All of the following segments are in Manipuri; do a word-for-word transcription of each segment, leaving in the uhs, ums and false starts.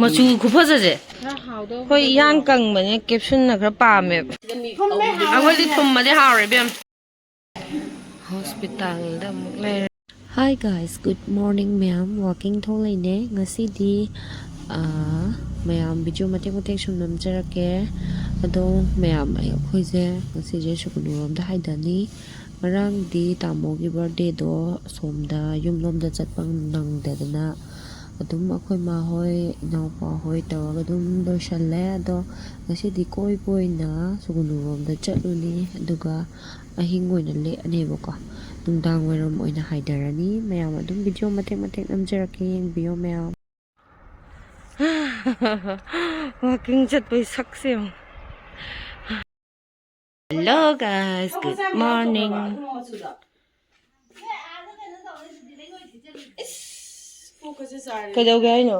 ꯃꯆꯨ ꯈꯨꯐꯖꯁꯦ꯫ ꯈꯔ ꯍꯥꯎꯗꯧꯕ ꯍꯣꯏ, ꯏꯌꯥꯡ ꯀꯪꯕꯅꯦ, ꯀꯦꯞꯁꯨꯟꯅ ꯈꯔ ꯄꯥꯝꯃꯦꯕ꯫ ꯁꯤꯗ ꯃꯤ ꯊꯨꯝꯃꯦ, ꯀꯧꯕꯗꯤ ꯍꯥꯎꯔꯦ꯫ ꯑꯩꯈꯣꯏꯗꯤ ꯊꯨꯝꯃꯗꯤ ꯍꯥꯎꯔꯦ, ꯏꯕꯦꯝ꯫ ꯍꯣꯁꯄꯤꯇꯥꯜꯗ ꯑꯃꯨꯛ ꯂꯩꯔꯦ꯫ Hi guys, good morning ꯃꯌꯥꯝ꯫ Walking ꯊꯣꯛꯂꯛꯏꯅꯦ ꯉꯁꯤꯗꯤ꯫ ꯑꯥ, ꯃꯌꯥꯝ ꯚꯤꯗꯤꯑꯣ ꯃꯇꯦꯛ ꯃꯇꯦꯛ ꯁꯨꯝ ꯅꯝꯖꯔꯛꯀꯦ꯫ ꯑꯗꯣ ꯃꯌꯥꯝ, ꯑꯩꯈꯣꯏꯁꯦ ꯉꯁꯤꯁꯦ ꯁꯨꯒꯨꯅꯨꯔꯣꯝꯗ ꯍꯥꯏꯗꯅꯤ꯫ ꯉꯔꯥꯡꯗꯤ ꯇꯥꯃꯣꯒꯤ ꯕꯥꯔꯗꯦꯗꯣ ꯑꯁꯣꯝꯗ ꯌꯨꯝꯂꯣꯝꯗ ꯆꯠꯄ ꯅꯪꯗꯗꯅ ꯑꯗꯨꯝ ꯑꯩꯈꯣꯏ ꯃꯥ ꯍꯣꯏ, ꯏꯅꯥꯎꯄꯥ ꯍꯣꯏ ꯇꯧꯔꯒ ꯑꯗꯨꯝ ꯂꯣꯏꯁꯜꯂꯦ꯫ ꯑꯗꯣ ꯉꯁꯤꯗꯤ ꯀꯣꯏꯕ ꯑꯣꯏꯅ ꯁꯨꯒꯨꯅꯨꯔꯣꯝꯗ ꯆꯠꯂꯨꯅꯤ, ꯑꯗꯨꯒ ꯑꯍꯤꯡ ꯑꯣꯏꯅ ꯂꯦꯛꯑꯅꯦꯕꯀꯣ꯫ ꯅꯨꯡꯗꯥꯡ ꯋꯥꯏꯔꯝ ꯑꯣꯏꯅ ꯍꯥꯏꯊꯔꯅꯤ꯫ ꯃꯌꯥꯝ ꯑꯗꯨꯝ ꯚꯤꯗꯤꯑꯣ ꯃꯇꯦꯛ ꯃꯇꯦꯛ ꯅꯝꯖꯔꯛꯀꯦ, ꯌꯦꯡꯕꯤꯌꯣ ꯃꯌꯥꯝ꯫ Walking ꯆꯠꯄꯩ ꯁꯛꯁꯦ ꯌꯦꯡꯉꯣ꯫ Hello guys, good morning. ꯀꯩꯗꯧꯒꯦ ꯍꯥꯏꯅꯣ?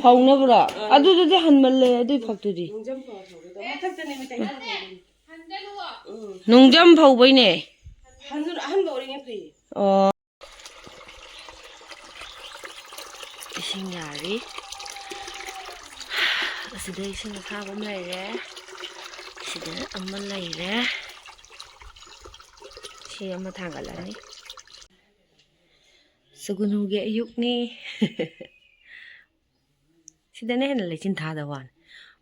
ꯐꯧꯅꯕ꯭ꯔꯣ? ꯑꯗꯨꯗꯨꯗꯤ ꯍꯟꯃꯜꯂꯦ, ꯑꯗꯨꯏ ꯐꯛꯇꯨꯗꯤ꯫ ꯅꯨꯡꯖꯝ ꯐꯧꯕꯩꯅꯦ꯫ ꯑꯣ꯫ ꯏꯁꯤꯡ ꯌꯥꯔꯤ꯫ ꯑꯁꯤꯗ ꯏꯁꯤꯡ ꯑꯁꯥꯕ ꯑꯃ ꯂꯩꯔꯦ꯫ ꯁꯤꯗ ꯑꯃ ꯂꯩꯔꯦ꯫ ꯁꯤ ꯑꯃ ꯊꯥꯡꯒꯠꯂꯅꯤ꯫ ꯁꯨꯒꯨꯅꯨꯒꯤ ꯑꯌꯨꯛꯅꯤ꯫ ꯁꯤꯗꯅ ꯍꯦꯟꯅ ꯂꯩꯆꯤꯟ ꯊꯥꯗꯕ ꯋꯥꯅꯤ꯫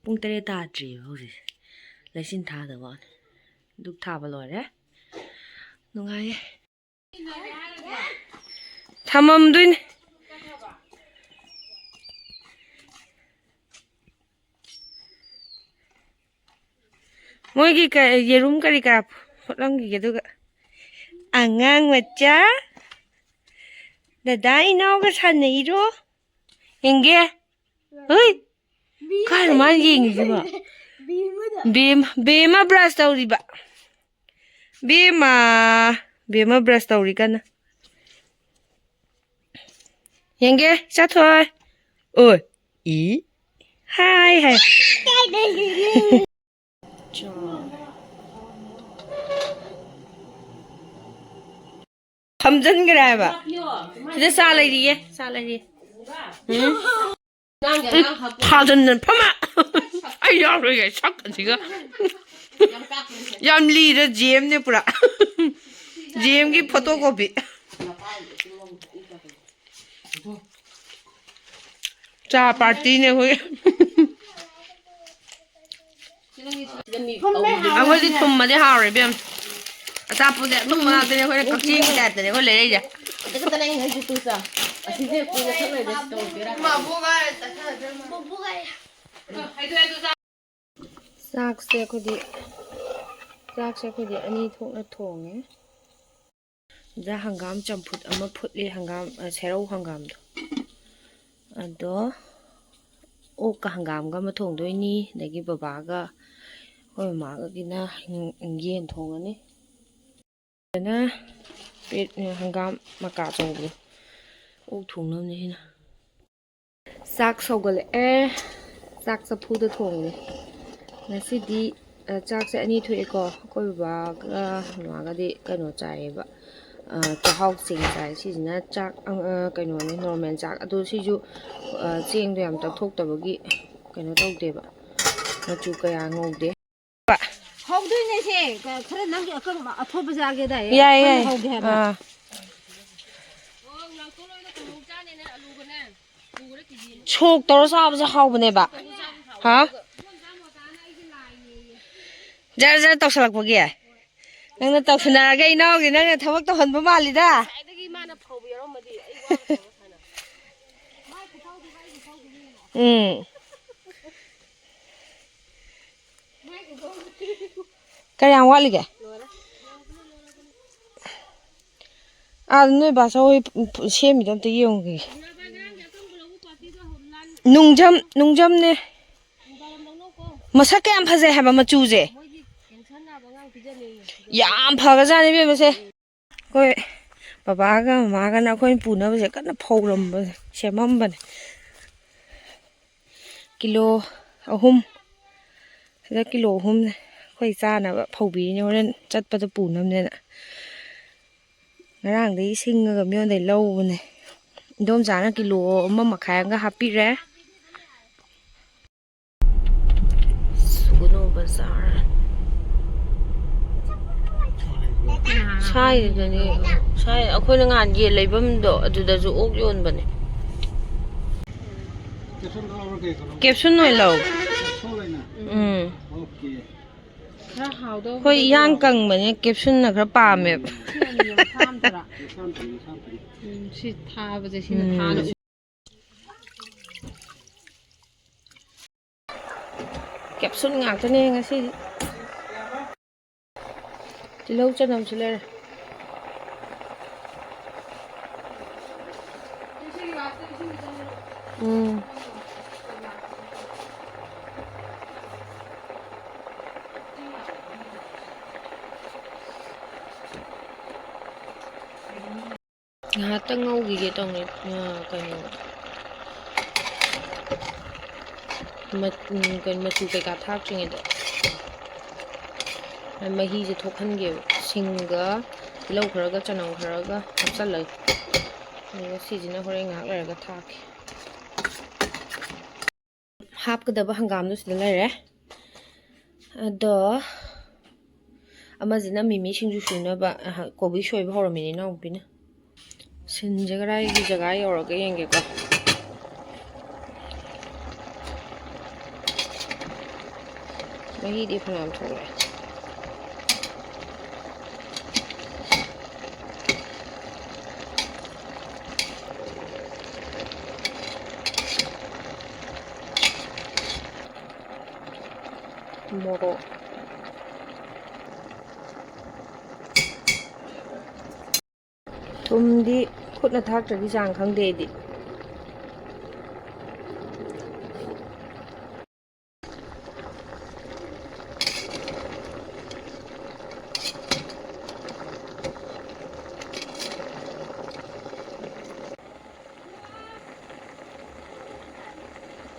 ꯄꯨꯡ ꯇꯔꯦꯠ ꯇꯥꯗ꯭ꯔꯤꯕ ꯍꯧꯖꯤꯛꯁꯦ꯫ ꯂꯩꯆꯤꯟ ꯊꯥꯗꯕ ꯋꯥꯅꯤ꯫ ꯙꯨꯞ ꯊꯥꯕ ꯂꯣꯏꯔꯦ꯫ ꯅꯨꯡꯉꯥꯏꯌꯦ꯫ ꯊꯝꯃꯝꯗꯣꯏꯅꯦ꯫ ꯃꯣꯏꯒꯤ ꯀ-, ꯌꯦꯔꯨꯝ ꯀꯔꯤ ꯀꯔꯥ ꯐꯨꯠꯂꯝꯈꯤꯒꯦ, ꯑꯗꯨꯒ ꯑꯉꯥꯡ ꯃꯆꯥ, ꯗꯗꯥ ꯏꯅꯥꯎꯒ ꯁꯥꯟꯅꯩꯔꯣ? ꯌꯦꯡꯒꯦ꯫ ꯍꯨꯏ! ꯀꯥꯏꯅꯣ ꯃꯥꯅ ꯌꯦꯡꯉꯤꯁꯤꯕꯣ? ꯕꯦꯝꯃ, ꯕꯦꯝꯃ ꯕ꯭ꯔꯁ ꯇꯧꯔꯤꯕ꯫ ꯕꯦꯝꯃ, ꯕꯦꯝꯃ ꯕ꯭ꯔꯁ ꯇꯧꯔꯤ ꯀꯟꯅ꯫ ꯌꯦꯡꯒꯦ, ꯆꯥꯊꯣꯏ꯫ ꯑꯣꯏ, ꯏ, ꯍꯥꯏ, ꯍꯥꯏ꯫ ꯐꯝꯖꯟꯈ꯭ꯔꯦ ꯍꯥꯏꯕ꯫ ꯁꯤꯗ ꯆꯥ ꯂꯩꯔꯤꯌꯦ, ꯆꯥ ꯂꯩꯔꯤ꯫ ꯎꯝ? ꯊꯥꯖꯟꯗꯅ ꯐꯝꯃ꯫ ꯑꯩ ꯌꯥꯎꯔꯣꯏꯒꯦ ꯁꯛ ꯑꯁꯤꯒ꯫ ꯌꯥꯝ ꯂꯤꯔ ꯖꯦꯝꯅꯦ ꯄꯨꯔꯥ꯫ ꯖꯦꯝꯒꯤ ꯐꯣꯇꯣ ꯀꯣꯄꯤ꯫ ꯆꯥ ꯄꯥꯔꯇꯤꯅꯦ ꯑꯩꯈꯣꯏ꯫ ꯑꯩꯈꯣꯏꯗꯤ ꯊꯨꯝꯃꯗꯤ ꯍꯥꯎꯔꯦ ꯏꯕꯦꯝ꯫ ꯑꯆꯥꯄꯣꯠꯁꯦ ꯑꯊꯨꯝꯕ ꯉꯥꯛꯇꯅꯦ ꯑꯩꯈꯣꯏꯅ ꯀꯛꯆꯦꯡꯒꯤ ꯇꯥꯏꯞꯇꯅꯦ ꯑꯩꯈꯣꯏ ꯂꯩꯔꯛꯏꯁꯦ꯫ ꯑꯗꯨ ꯈꯛꯇꯅꯦ ꯑꯩꯅ ꯍꯥꯏꯁꯦ ꯇꯨ ꯆꯥ꯫ ꯑꯁꯤꯁꯦ ꯀꯨꯏꯅ ꯊꯛꯂꯩꯗꯤ ꯇꯧꯗꯣꯏꯔꯥ? ꯆꯥꯛꯁꯦ ꯑꯩꯈꯣꯏꯗꯤ ꯆꯥꯛꯁꯦ ꯑꯩꯈꯣꯏꯗꯤ ꯑꯅꯤ ꯊꯣꯛꯅ ꯊꯣꯡꯉꯦ꯫ ꯁꯤꯗ ꯍꯪꯒꯥꯝ ꯆꯝꯐꯨꯠ ꯑꯃ ꯐꯨꯠꯂꯤ, ꯍꯪꯒꯥꯝ, ꯑ, ꯁꯦꯔꯧ ꯍꯪꯒꯥꯝꯗꯣ꯫ ꯑꯗꯣ ꯑꯣꯛꯀ ꯍꯪꯒꯥꯝꯒ ꯑꯃ ꯊꯣꯡꯗꯣꯏꯅꯤ, ꯑꯗꯒꯤ ꯕꯕꯥꯒ ꯑꯩꯈꯣꯏ ꯃꯃꯥꯒꯒꯤꯅ ꯌꯦꯟ ꯊꯣꯡꯉꯅꯤ꯫ ꯐꯖꯅ ꯄꯦꯠ-, ꯍꯪꯒꯥꯝ ꯃꯀꯥ ꯑꯆꯧꯕꯗꯣ ꯑꯣꯛ ꯊꯣꯡꯅꯕꯅꯦ ꯁꯤꯅ꯫ ꯆꯥꯛ ꯁꯧꯒꯠꯂꯛꯑꯦ꯫ ꯆꯥꯛ ꯆꯐꯨꯗ ꯊꯣꯡꯉꯦ꯫ ꯉꯁꯤꯗꯤ, ꯑ, ꯆꯥꯛꯁꯦ ꯑꯅꯤ ꯊꯣꯛꯑꯦꯀꯣ꯫ ꯑꯩꯈꯣꯏ ꯕꯕꯥꯒ ꯃꯃꯥꯒꯗꯤ ꯀꯩꯅꯣ ꯆꯥꯏꯌꯦꯕ, ꯑ, ꯆꯥꯛꯍꯥꯎ ꯆꯦꯡ ꯆꯥꯏ꯫ ꯁꯤꯁꯤꯅ ꯆꯥꯛ, ꯑ, ꯀꯩꯅꯣꯅꯦ, ꯅꯣꯔꯃꯦꯜ ꯆꯥꯛ꯫ ꯑꯗꯣ ꯁꯤꯁꯨ, ꯑ, ꯆꯦꯡꯗꯣ ꯌꯥꯝ ꯇꯛꯊꯣꯛꯇꯕꯒꯤ ꯀꯩꯅꯣ ꯇꯧꯗꯦꯕ, ꯃꯆꯨ ꯀꯌꯥ ꯉꯧꯗꯦ꯫ ꯍꯧꯗꯣꯏꯅꯦ ꯁꯦ꯫ ꯈꯔ ꯅꯪꯒꯤ ꯑꯀꯪꯕ ꯑꯊꯣꯠꯄ ꯆꯥꯒꯦ ꯗꯥꯏ? ꯌꯥꯏ, ꯀꯟꯅ ꯌꯥꯏ꯫ ꯍꯧꯒꯦ ꯍꯥꯏꯕ꯫ ꯑꯥ꯫ ꯁꯣꯛ ꯇꯧꯔ ꯆꯥꯕꯁꯨ ꯍꯥꯎꯕꯅꯦꯕ꯫ ꯍꯥ? ꯖꯔ ꯖꯔ ꯇꯧꯁꯜꯂꯛꯄꯒꯤ? ꯅꯪꯅ ꯇꯧꯁꯤꯟꯅꯔꯒ ꯏꯅꯥꯎꯒꯤ ꯅꯪꯅ ꯊꯕꯛ ꯇꯧꯍꯟꯕ ꯃꯥꯜꯂꯤꯗ꯫ ꯉꯁꯥꯏꯗꯒꯤ ꯃꯥꯅ ꯐꯧꯕ ꯌꯥꯎꯔꯝꯃꯗꯤ ꯑꯩ ꯋꯥꯒꯗꯕ ꯁꯥꯟꯅ꯫ ꯎꯝ꯫ ꯀꯌꯥꯝ ꯋꯥꯠꯂꯤꯒꯦ? ꯑꯥ, ꯅꯣꯏ ꯕꯥꯆꯧ ꯍꯣꯏ ꯁꯦꯝꯃꯤꯗꯣ ꯑꯝꯇ ꯌꯦꯡꯉꯨꯒꯦ꯫ ꯅꯨꯡꯖꯝ, ꯅꯨꯡꯖꯝꯅꯦ꯫ ꯃꯁꯛ ꯀꯌꯥꯝ ꯐꯖꯩ ꯍꯥꯏꯕ ꯃꯆꯨꯁꯦ꯫ ꯌꯥꯝ ꯐꯒ꯭ꯔꯖꯥꯠꯅꯤ ꯏꯕꯦꯝꯃ ꯁꯦ꯫ ꯑꯩꯈꯣꯏ ꯕꯕꯥꯒ ꯃꯃꯥꯒꯅ ꯑꯩꯈꯣꯏꯅ ꯄꯨꯅꯕꯁꯦ ꯀꯟꯅ ꯐꯧꯔꯝꯕ, ꯁꯦꯝꯃꯝꯕꯅꯦ꯫ ꯀꯤꯂꯣ ꯑꯍꯨꯝ, ꯁꯤꯗ ꯀꯤꯂꯣ ꯑꯍꯨꯝꯅꯦ꯫ ꯑꯩꯈꯣꯏ ꯆꯥꯅꯕ ꯐꯧꯕꯤꯔꯤꯅꯦ, ꯍꯣꯔꯦꯟ ꯆꯠꯄꯗ ꯄꯨꯅꯕꯅꯦꯅ꯫ ꯉꯔꯥꯡꯗꯒꯤ ꯁꯤꯡꯉꯒ ꯃꯤꯉꯣꯟꯗꯒꯤ ꯂꯧꯕꯅꯦ꯫ ꯏꯟꯗꯣꯝꯆꯥꯅ ꯀꯤꯂꯣ ꯑꯃ ꯃꯈꯥꯏ ꯑꯃꯒ ꯍꯥꯞꯄꯤꯔꯦ꯫ ꯁꯨꯒꯅꯨ ꯕꯖꯥꯔ꯫ ꯁ꯭ꯋꯥꯏꯗꯅꯤ꯫ ꯁ꯭ꯋꯥꯏ ꯑꯩꯈꯣꯏꯅ ꯉꯍꯥꯟ ꯌꯦꯟ ꯂꯩꯐꯝꯗꯣ ꯑꯗꯨꯗꯁꯨ ꯑꯣꯛ ꯌꯣꯟꯕꯅꯦ꯫ ꯀꯦꯞꯁꯨꯟ ꯑꯣꯏꯅ ꯂꯧ꯫ ꯎꯝ꯫ ꯈꯔ ꯍꯥꯎꯗꯧꯕ ꯑꯩꯈꯣꯏ ꯏꯌꯥꯡ ꯀꯪꯕꯅꯤꯅ ꯀꯦꯞꯁꯨꯟꯅ ꯈꯔ ꯄꯥꯝꯃꯦꯕ꯫ ꯁꯤ ꯑꯅꯤ ꯃꯁꯥ ꯑꯝꯇꯔꯥ? ꯎꯝ, ꯁꯤ ꯊꯥꯕꯁꯦ ꯁꯤꯅ ꯎꯝ꯫ ꯊꯥꯅ ꯀꯦꯞꯁꯨꯟ ꯉꯥꯛꯇꯅꯦ ꯉꯁꯤꯗꯤ꯫ ꯇꯤꯜꯍꯧ ꯆꯅꯝꯁꯨ ꯂꯩꯔꯦ꯫ ꯎꯝ꯫ ꯉꯥꯏꯍꯥꯛꯇꯪ ꯉꯧꯈꯤꯒꯦ ꯇꯧꯅꯤ꯫ ꯑ, ꯀꯩꯅꯣ, ꯃ-, ꯎꯝ, ꯀꯩꯅꯣ, ꯃꯆꯨ ꯀꯩꯀꯥ ꯊꯥꯛꯇ꯭ꯔꯤꯉꯩꯗ ꯃꯍꯤꯁꯦ ꯊꯣꯛꯍꯟꯒꯦꯕ꯫ ꯁꯤꯡꯒ ꯇꯤꯜꯍꯧ ꯈꯔꯒ ꯆꯅꯝ ꯈꯔꯒ ꯍꯥꯞꯆꯜꯂꯒ, ꯑꯗꯨꯒ ꯁꯤꯁꯤꯅ ꯍꯣꯔꯦꯟ ꯉꯥꯏꯍꯥꯛ ꯂꯩꯔꯒ ꯊꯥꯛꯀꯦ꯫ ꯍꯥꯞꯀꯗꯕ ꯍꯪꯒꯥꯝꯗꯣ ꯁꯤꯗ ꯂꯩꯔꯦ꯫ ꯑꯗꯣ ꯑꯃꯁꯤꯅ ꯃꯤꯃꯤ ꯁꯤꯡꯖꯨ ꯁꯨꯅꯕ, ꯑꯍ, ꯀꯣꯕꯤ ꯁꯣꯏꯕ ꯍꯧꯔꯝꯃꯤꯅꯦ ꯏꯅꯥꯎꯅꯨꯄꯤꯅ꯫ ꯁꯤꯟꯁꯦ ꯀꯗꯥꯏꯒꯤ ꯖꯒꯥ ꯌꯧꯔꯒꯦ ꯌꯦꯡꯒꯦꯀꯣ꯫ ꯃꯍꯤꯗꯤ ꯐꯅꯌꯥꯝ ꯊꯣꯛꯂꯛꯑꯦ꯫ ꯃꯣꯔꯣꯛ꯫ ꯊꯨꯝꯗꯤ ꯈꯨꯠꯅ ꯊꯥꯛꯇ꯭ꯔꯗꯤ ꯆꯥꯡ ꯈꯪꯗꯦ ꯑꯩꯗꯤ꯫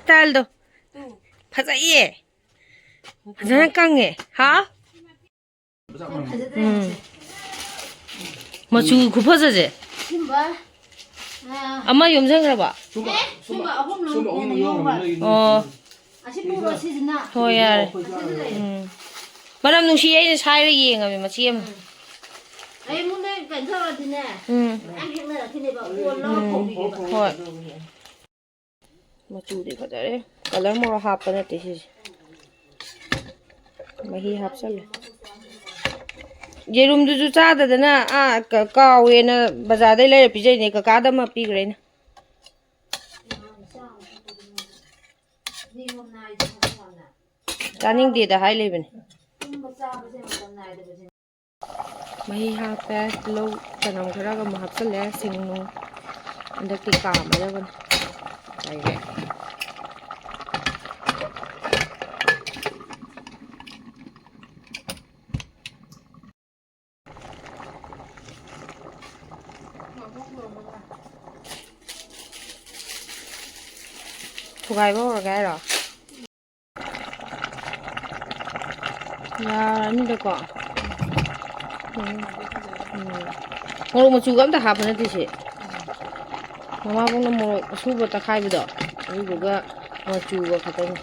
ꯇꯥꯏꯜꯗꯣ ꯐꯖꯩꯌꯦ꯫ ꯐꯖꯅ ꯀꯪꯉꯦ꯫ ꯍꯥꯎ? ꯎꯝ꯫ ꯃꯆꯨ ꯈꯨꯐꯖꯁꯦ꯫ ꯁꯤꯒꯨꯝꯕ ꯑꯃ ꯌꯣꯝꯁꯤꯟꯈ꯭ꯔꯕ? ꯁꯨꯝꯕ, ꯑꯦ, ꯁꯨꯝꯕ, ꯁꯨꯝꯕ ꯑꯍꯨꯝ ꯁꯨꯝꯕ ꯑꯍꯨꯝ ꯌꯣꯝꯕ꯫ ꯌꯣꯝꯕ꯫ ꯑꯣ꯫ ꯑꯁꯤ ꯄꯨꯔꯣ, ꯁꯤꯁꯤꯅ꯫ ꯍꯣꯏ, ꯌꯥꯔꯦ꯫ ꯁꯤꯁꯨ ꯂꯩ꯫ ꯎꯝ꯫ ꯃꯅꯝ ꯅꯨꯡꯁꯤ, ꯑꯩꯅ ꯁꯥꯏꯔ ꯌꯦꯡꯉꯝꯃꯦ ꯃꯆꯦ ꯑꯃ꯫ ꯑꯩ ꯃꯨꯟꯗ ꯀꯩꯅꯣ ꯇꯧꯔꯗꯤꯅꯦ, ꯎꯝ꯫ ꯃꯌꯥꯝ ꯍꯦꯛꯅꯔꯛꯈꯤꯅꯦꯕ꯫ ꯑꯣꯜꯂꯒ ꯎꯝ꯫ ꯐꯧꯕꯤꯒꯦꯕ꯫ ꯍꯣꯏ꯫ ꯃꯆꯨꯗꯤ ꯐꯖꯔꯦ꯫ ꯀꯂꯔ ꯃꯣꯔꯣꯛ ꯍꯥꯞꯄ ꯅꯠꯇꯦ ꯁꯤꯁꯦ꯫ ꯃꯍꯤ ꯍꯥꯞꯆꯜꯂꯦ꯫ ꯌꯦꯔꯨꯝꯗꯨꯁꯨ ꯆꯥꯗꯗꯅ, ꯑꯥ, ꯀ-, ꯀꯥꯎꯋꯦꯅ ꯕꯖꯥꯔꯗꯩ ꯂꯩꯔ ꯄꯤꯖꯩꯅꯦ꯫ ꯀꯀꯥꯗ ꯑꯃ ꯄꯤꯈ꯭ꯔꯦ ꯑꯩꯅ꯫ ꯆꯥꯅꯤꯡꯗꯦꯗ ꯍꯥꯏ ꯂꯩꯕꯅꯦ꯫ ꯃꯍꯤ ꯍꯥꯞꯄꯦ, ꯇꯤꯜꯍꯧ ꯆꯅꯝ ꯈꯔꯒ ꯑꯃꯨꯛ ꯍꯥꯞꯆꯜꯂꯦ, ꯁꯤꯡ ꯅꯨꯡ꯫ ꯍꯟꯗꯛꯇꯤ ꯀꯥꯝꯃꯗꯕꯅꯤ꯫ ꯂꯩꯔꯦ꯫ ꯊꯨꯒꯥꯏꯕ ꯍꯧꯔꯒꯦ ꯍꯥꯏꯔꯣ? ꯌꯥꯔꯅꯤꯗꯀꯣ꯫ ꯎꯝ꯫ ꯎꯝ꯫ ꯃꯣꯔꯣꯛ ꯃꯆꯨꯒ ꯑꯝꯇ ꯍꯥꯞꯄ ꯅꯠꯇꯦ ꯁꯤ꯫ ꯃꯃꯥꯕꯣꯛꯅ ꯃꯣꯔꯣꯛ ꯑꯁꯨꯕ ꯇꯛꯈꯥꯏꯕꯗꯣ, ꯑꯗꯨꯗꯨꯒ ꯃꯆꯨꯒ ꯈꯛꯇꯅꯤ꯫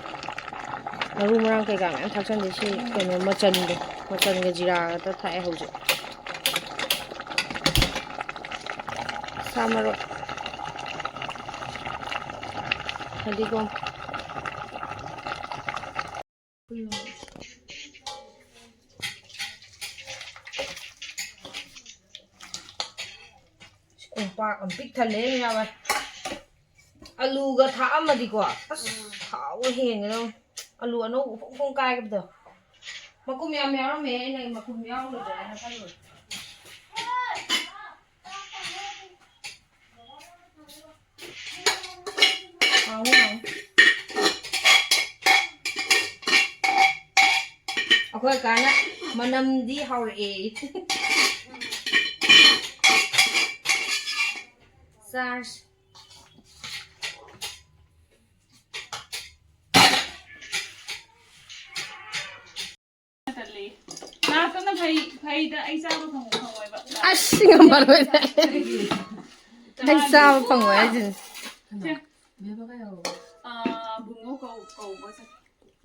ꯃꯔꯨ ꯃꯔꯥꯡ ꯀꯩꯀꯥ ꯃꯌꯥꯝ ꯊꯥꯛꯆꯟꯗꯦ꯫ ꯁꯤ ꯀꯩꯅꯣ ꯃꯆꯟꯗꯣ, ꯃꯆꯟꯒ ꯖꯤꯔꯥ ꯈꯛꯇ ꯊꯥꯛꯑꯦ ꯍꯧꯖꯤꯛ꯫ ꯁꯥ ꯃꯔꯣꯏ꯫ ꯐꯗꯤꯒꯣꯝ꯫ ꯀꯣꯝꯄꯥꯛ ꯑꯃ ꯄꯤꯛ ꯊꯜꯂꯦ ꯃꯌꯥꯝ꯫ ꯑꯂꯨꯒ ꯊꯥꯛꯑꯝꯃꯗꯤꯀꯣ, ꯑꯁ, ꯍꯥꯎꯕ ꯍꯦꯟꯒꯗꯧꯅꯤ꯫ ꯑꯂꯨ ꯑꯅꯧꯕ ꯐꯣꯡ ꯐꯣꯡ ꯀꯥꯏꯕꯗꯣ꯫ ꯃꯀꯨꯝ ꯌꯥꯝ ꯌꯥꯎꯔꯝꯃꯦ, ꯑꯩꯅ ꯃꯀꯨꯝ ꯌꯥꯎꯔꯣꯏꯗ꯭ꯔꯥ ꯍꯥꯏꯅ ꯈꯜꯂꯨꯔꯦ꯫ ꯍꯥꯎꯅꯤ, ꯍꯥꯎꯅꯤ꯫ ꯑꯩꯈꯣꯏ ꯀꯥꯅ ꯃꯅꯝꯗꯤ ꯍꯥꯎꯔꯛꯑꯦ꯫ ꯆꯥꯔꯁꯤ꯫ ꯇꯜꯂꯦ꯫ ꯂꯥꯁꯇꯅ ꯐꯩ, ꯐꯩꯗ ꯑꯩ ꯆꯥꯕ ꯐꯪꯉꯣꯏ, ꯐꯪꯉꯣꯏꯕ꯫ ꯑꯁ, ꯉꯝꯃꯔꯣꯏꯗ꯫ ꯑꯩ ꯆꯥꯕ ꯐꯪꯉꯣꯏ ꯍꯥꯏꯁꯤꯅꯦ꯫ ꯕꯦꯕꯒ ꯌꯥꯎꯔꯕꯣ? ꯑꯥ, ꯕꯨꯡꯉꯣ ꯀꯧ-, ꯀꯧꯕ ꯆꯠ-,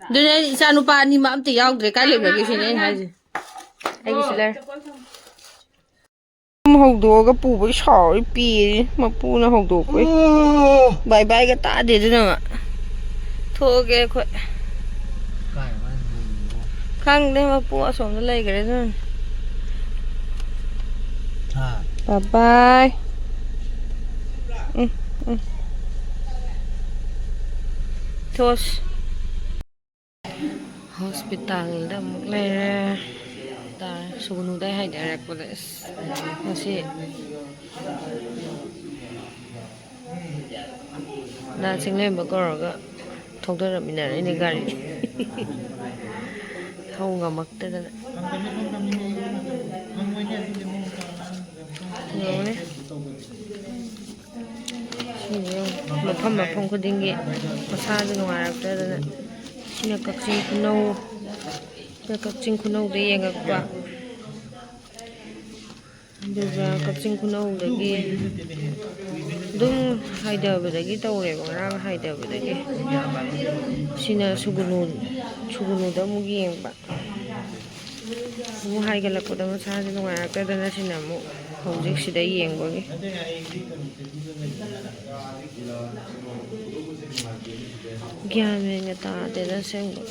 ꯑꯗꯨꯅꯦ ꯑꯩ ꯏꯆꯥ ꯅꯨꯄꯥ ꯑꯅꯤꯃꯛ ꯑꯝꯇ ꯌꯥꯎꯗ꯭ꯔꯦ, ꯀꯥꯏ ꯂꯩꯈ꯭ꯔꯒꯦ ꯁꯤꯅꯦ ꯑꯩꯅ ꯍꯥꯏꯁꯦ꯫ ꯑꯩꯒꯤꯁꯨ ꯂꯩꯔꯦ꯫ ꯆꯠꯄ ꯊꯝ-, ꯍꯧꯗꯣꯛꯑꯒ ꯄꯨꯕꯒꯤ ꯁꯥꯎꯔꯤ ꯄꯦꯔꯤ, ꯃꯄꯨꯅ ꯍꯧꯗꯣꯛꯄꯩ꯫ ꯕꯥꯏ ꯕꯥꯏꯒ ꯇꯥꯗꯦ ꯑꯗꯨꯅ꯫ ꯊꯣꯛꯑꯒꯦ ꯑꯩꯈꯣꯏ꯫ ꯀꯥꯏ ꯃꯥꯏ ꯂꯩꯔꯤꯅꯣ? ꯈꯪꯗꯦ, ꯃꯄꯨ ꯑꯁꯣꯝꯗ ꯂꯩꯈ꯭ꯔꯦ ꯑꯗꯨꯅ꯫ ꯍꯥ? ꯕꯥꯏ ꯕꯥꯏ꯫ ꯎꯝ, ꯎꯝ꯫ ꯊꯣꯁ꯫ ꯍꯣꯁꯄꯤꯇꯥꯜꯗ ꯑꯃꯨꯛ ꯂꯩꯔꯦ꯫ ꯇꯥꯔꯦ꯫ ꯁꯨꯒꯨꯅꯨꯗꯩ ꯍꯥꯏꯊꯔꯛꯄꯗ ꯑꯁ ꯉꯁꯤ ꯗꯥ ꯆꯤꯡꯂꯦꯝꯕ ꯀꯧꯔꯒ ꯊꯧꯗꯔꯛꯃꯤꯟꯅꯔꯛꯏꯅꯦ ꯒꯥꯔꯤ꯫ ꯊꯧ ꯉꯝꯃꯛꯇꯗꯅ꯫ ꯌꯦꯡꯉꯨꯅꯦ꯫ ꯁꯤꯁꯦ ꯌꯦꯡꯉꯨ꯫ ꯃꯐꯝ ꯃꯐꯝ ꯈꯨꯗꯤꯡꯒꯤ ꯃꯁꯥꯁꯦ ꯅꯨꯡꯉꯥꯏꯔꯛꯇꯗꯅ꯫ ꯁꯤꯅ ꯀꯛꯆꯤꯡ ꯈꯨꯅꯧ꯫ ꯁꯤꯅ ꯀꯛꯆꯤꯡ ꯈꯨꯅꯧꯗ ꯌꯦꯡꯉꯛꯄ꯫ ꯑꯗꯨꯒ ꯀꯛꯆꯤꯡ ꯈꯨꯅꯧꯗꯒꯤ ꯑꯗꯨꯝ ꯍꯥꯏꯊꯕꯗꯒꯤ ꯇꯧꯔꯦꯕ, ꯉꯔꯥꯡ ꯍꯥꯏꯊꯕꯗꯒꯤ꯫ ꯁꯤꯅ ꯁꯨꯒꯨꯅꯨ, ꯁꯨꯒꯨꯅꯨꯗ ꯑꯃꯨꯛ ꯌꯦꯡꯕ꯫ ꯑꯃꯨꯛ ꯍꯥꯏꯒꯠꯂꯛꯄꯗ ꯃꯁꯥꯁꯦ ꯅꯨꯡꯉꯥꯏꯔꯛꯇꯗꯅ ꯁꯤꯅ ꯑꯃꯨꯛ ꯍꯧꯖꯤꯛ ꯁꯤꯗ ꯌꯦꯡꯕꯒꯤ꯫ ꯒ꯭ꯌꯥꯟ ꯃꯦꯟꯒ ꯇꯥꯗꯦꯗ ꯑꯁꯦꯡꯕ꯫